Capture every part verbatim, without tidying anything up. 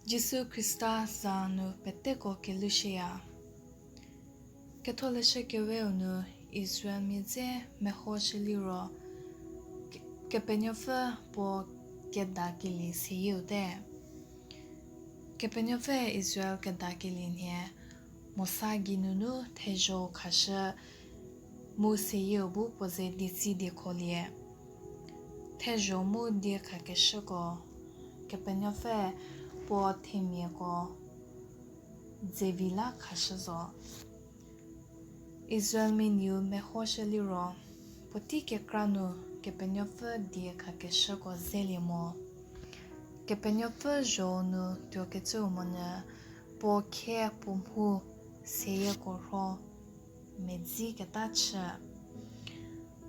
Jisu Khrista za nu peteko kelushüya. Ketholeshü Keweu nu Israelmia dze mehoshü liro, Ke-, Kepenuopfü puo kedakelie seyieu te. Kepenuopfü Israel kedakelie nhie Mosa geinunu thezho khashü mu seyieu bu puo ze dietsi diekholie. Thezho mu diekhakeshüko Kepenuopfü puo themiako dzevi la khashü zo. Israelmia nieu mehoshü liro, puotei kekra nu Kepenuopfü diekhakeshüko zelie mo. Kepenuopfü zho-u nu tuokecüu monyü, puo khe puo mhu seyieko rho medziketa chü.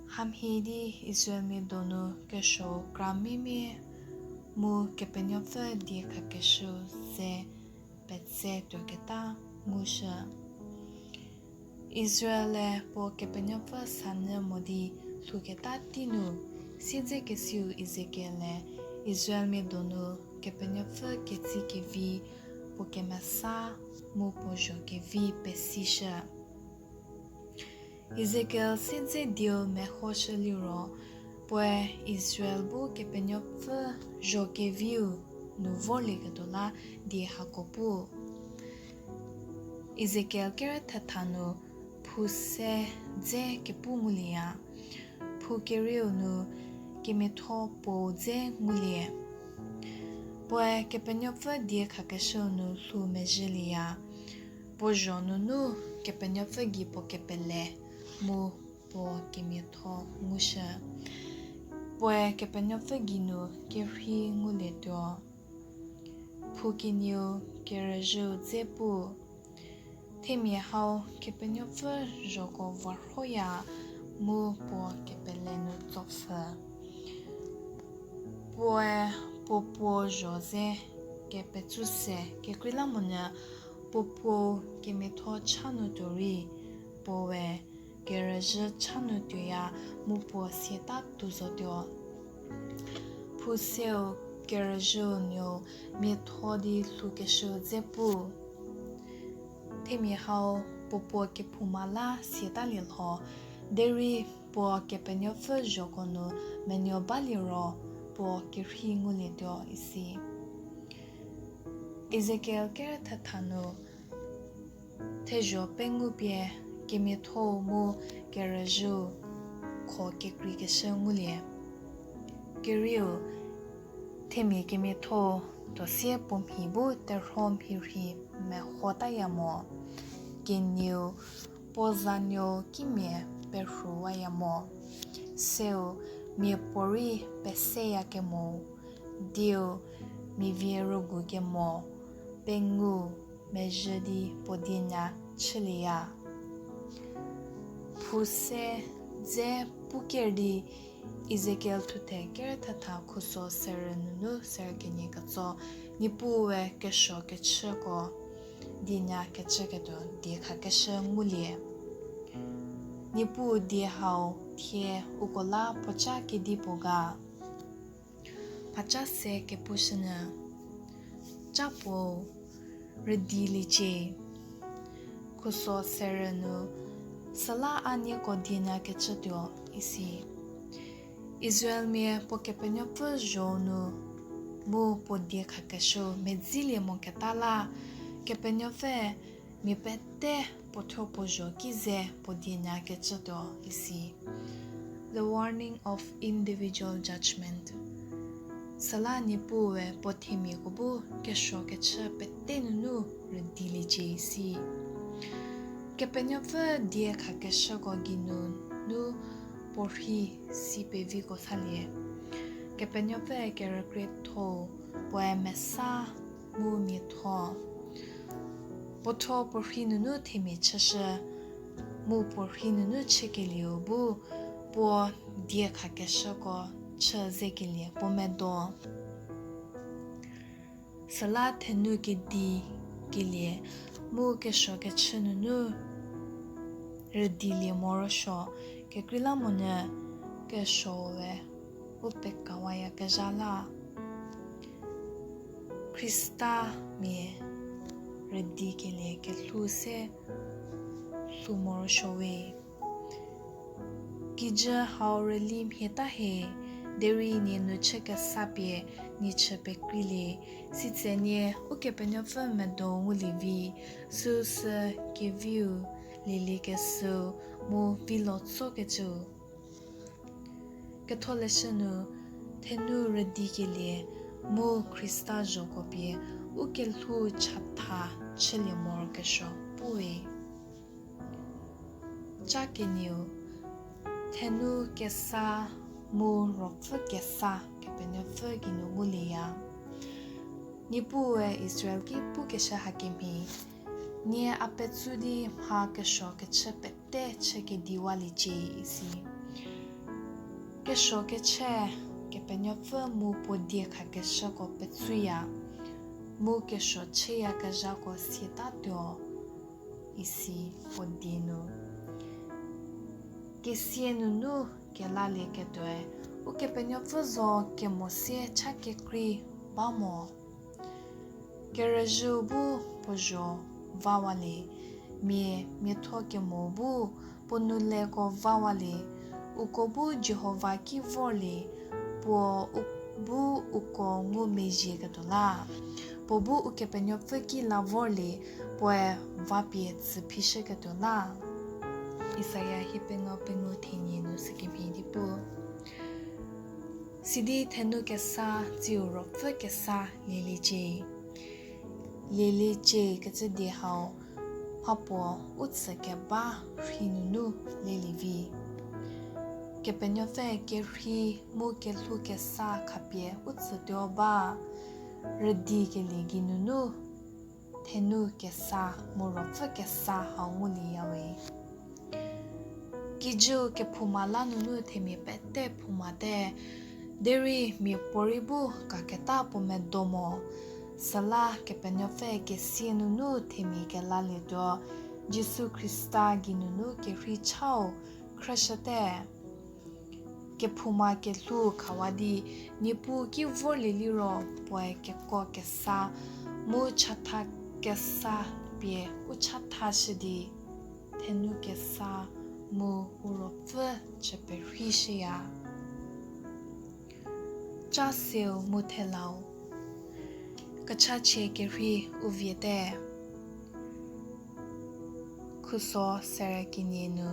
Hamhie di Israelmia donu kesuo kramimia mu Kepenuopfü diekhakeshüu ze petse tuoketa ngushü. Israel-e puo Kepenuopfü sanyü mo di lhouketa tei nu, siedzekesiu Ezekiel-e Israelmia donu Kepenuopfü ketsi kevi, puo kemesa mu puo zho kevi pesishü. Ezekiel siedze dieu mehoshü liro, puoe Israel bu Kepenuopfü zho keviu nu vorlieketuo la die hako pu. Ezekiel kerü thetha nu phu se dze kepu ngulieya, phu kerieu nu kemiatho puou dze ngulie. Puoe Kepenuopfü diekhakeshüu nu lhou mezhülieya, puo zho nunu Kepenuopfü gei puo kepele mu puo kemiatho ngushü. Puoe Kepenuopfü gei nu kerhei ngulietuo. Phu kenieu kerüzhüu dze pu, themia hau Kepenuopfü zhoko varhoya mu puo kepele nu tsopfü. Puoe puo puo zho ze kepetsuse kekreilamonyü puo puou kemiatho cha nu tuo rei, puoe kerüzhü cha nu tuoya mu puo siata tou zotuo. Phu seu kerüzhüu nuou miatho di lhoukeshüu dze pu. Themia hau puo puo kephouma la siatalie lho, derei puo Kepenuopfü zhoko nu menuo baliro puo kerhei ngulietuo isi. Ezekiel kerü thetha nu thezho pengou pie kemiathou mu kerüzhüu kho kekreikeshü ngulie. Kerieu, themia kemiathou tuosie puo mhi bu terhuo mhirhi mehotaya mo. Kenieu, puo zanuo kimia perhuwaya mo. Seu, miapuorei peseyakemo. Dieu, mia vie rügu kemo. Pengou, mezhü di puo dienya chülieya. Phu se dze pu ker di Ezekiel thuthe kerü thetha khuso serü nunu serü kenie ketso, Niepuue kesuo kechüko dienya kechüketuo diekhakeshü ngulie. Niepuu die hau thie uko la puoca kedipuo ga? Mhaca se kepushünyü, Ca puo, rüdiliecie. Khuso serü nu, Süla a nieko dienya kechütuo, isi. Israelmia puo Kepenuopfü zho nu mu puo diekhakeshü medzilie moketa la, Kepenuopfü mia pete puo thuo puo zho ki ze puo dienya kechütuo, isi. The warning of individual judgment. Süla Niepuue puo themiako bu kesuo kechü pete nunu rüdiliecie, isi. Kepenuopfü diekhakeshüko geinunu puorhei si peviko salie. Kepenuopfü kerükrietho-u puoe mesa mu miatho. Puo thuo puorhei nunu themia chüshü, mu puorhei nunu chükelieu bu puo diekhakeshüko chü zekelie puo medo. Süla thenu kedi kelie mu kesuo kechü nunu rüdilie morosuo kekreilamonyü kesuoue u pekawayakezha la. Khristamia rüdikelie kelhou se lhou morosuo we. Kijü hau rüli mhie ta hie, derei nie nu chü kesa pie nie chü pekreilie, sitse nie Ukepenuopfü medo ngulie vi, süu sü keviu, lieliekesüu, mu vilo tsokecüu. Ketholeshü nu, thenu rüdikelie mu Khrista zhoko pie u kelhou chatha chülie morokesuo puwe. Ca kenieu, thenu kesa mu ruopfü kesa Kepenuopfü geinu ngulieya. Niepuue Israel ki pukeshü hakemhie, nie a petsu di mha kesuo kechü pete chü kediwaliecie isi. Kesuo kechü Kepenuopfü mu puo diekhakeshüko petsuya, mu kesuo chüyakezhako siatatuo isi puo die nu. Kesia nunu kelalieketuoe, Ukepenuopfü zo kemo sie cha kekrei ba mo. Kerüzhüu bu puo zho vawalie, mia miatho kemo bu puo nouleko vawalie, uko bu Jihova ki vorlie, puo u- bu uko ngumezhieketuo la. Puo bu Ukepenuopfü ki la vorlie, puoe vapie tsü phishüketuo la. Isaia hiepengou pengou thenie nu sükemhie di pu. Sidi thenu kesa tsiu ruopfü kesa lieliecie. Lieliecie kecü die hau, mhapuo u tsü keba rhei nunu lelie vi. Kepenuopfü kerhei mu kelhou kesa khapie u tsütuo ba, rüdikelie geinunu thenu kesa mu ruopfü kesa hau ngulieyawe. Kijüu kephouma la nunu themia pete phoumate, derei miapuorei bu kaketa puo medo mo. Süla Kepenuopfü kesia nunu themia kelalietuo, Jisu Khrista geinunu kerhei chau khrüshüte. Kephouma kelhou khawa di Niepuu ki vorlie liro puoe kekuo kesa mu chatha kesa pie u chathashü di thenu kesa mu u ruopfü chü perheishüya. Ca seu mu thelau. Kechachie kerhei u viete. Khuso serü kenie nu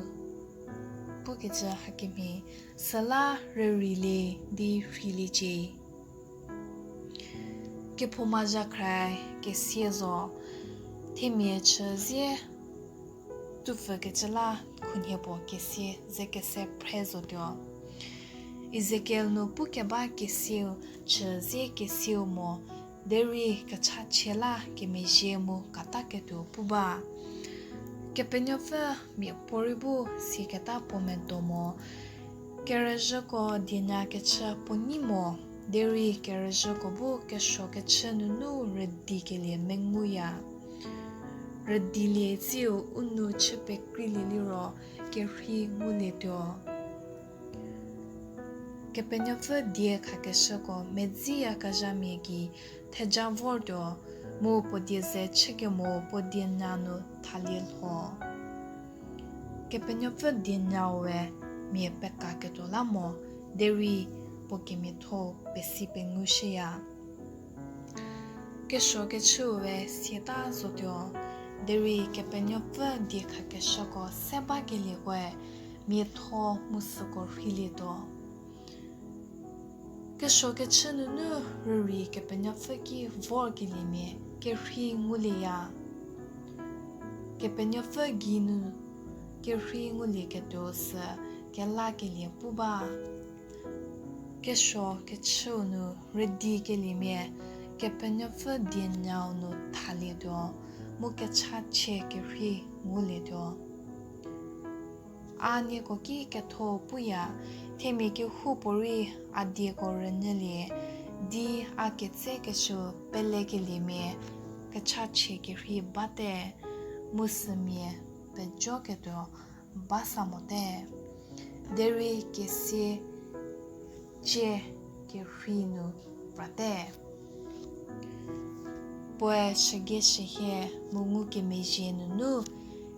pukecü hakemhie, süla rüreilie di rheiliecie. Kephouma zhakhra kesia zo, themia chüzie tupfükecü la khunhie puo kesia ze kese phre zotuo. Ezekiel nu pukeba kesiau chüzie kesiau mo, derei kechachie la kemezhie mu kataketuo pu ba. Kepenuopfü miapuorei bu siaketa puo medo mo, kerüzhüko dienyakechü puo nyi mo, derei kerüzhüko bu kesuo kechü nunu rüdikelie menguya. Rüdilie tsiu u nou chü pekreilie liro kerhei ngulietuo. Kepenuopfü die khakeshüko medziyakezhamia gei theja vortuo, mu puo die ze chükemo puo dienya nu thalie lho. Kepenuopfü dienyaue mia pekaketuo la mo, derei puo kemiatho pesi pengushüya. Kesuo kechüu we siata zotuo, derei Kepenuopfü diekhakeshüko se bakelieko miatho mu süko rheilietuo. Kesuo kechü nunu rürei Kepenuopfü ki vorkeliemia kerhei ngulieya. Kepenuopfü gei nu kerhei ngulieketuo sü kelakelie pu ba. Kesuo kechüu nu rüdikeliemia Kepenuopfü dienyau nu thalietuo, mu kechachie kerhei ngulietuo. A nieko ki ketho puya, themia kehoupuorei a dieko rünyülie, di a ketsekeshüu pelekeliemia kechachie kerhei bate, mu sümia pejoketuo ba sa mote, derei kesia cie kerhei nu prate. Puoe shügie shühie mu ngukemezhie nunu,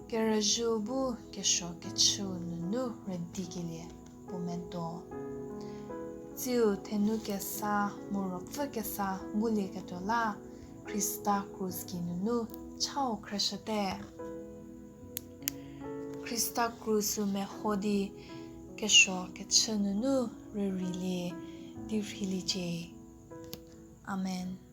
kerüzhü bu kesuo kechüu nunu rüdikelie puo medo. Tsiu thenu kesa mu ruopfü kesa ngulieketuo la, Khrista krus gei nunu chau khrüshüte. Khrista krus-u meho di kesuo kechü nunu rüreilie di rheiliecie. Amen.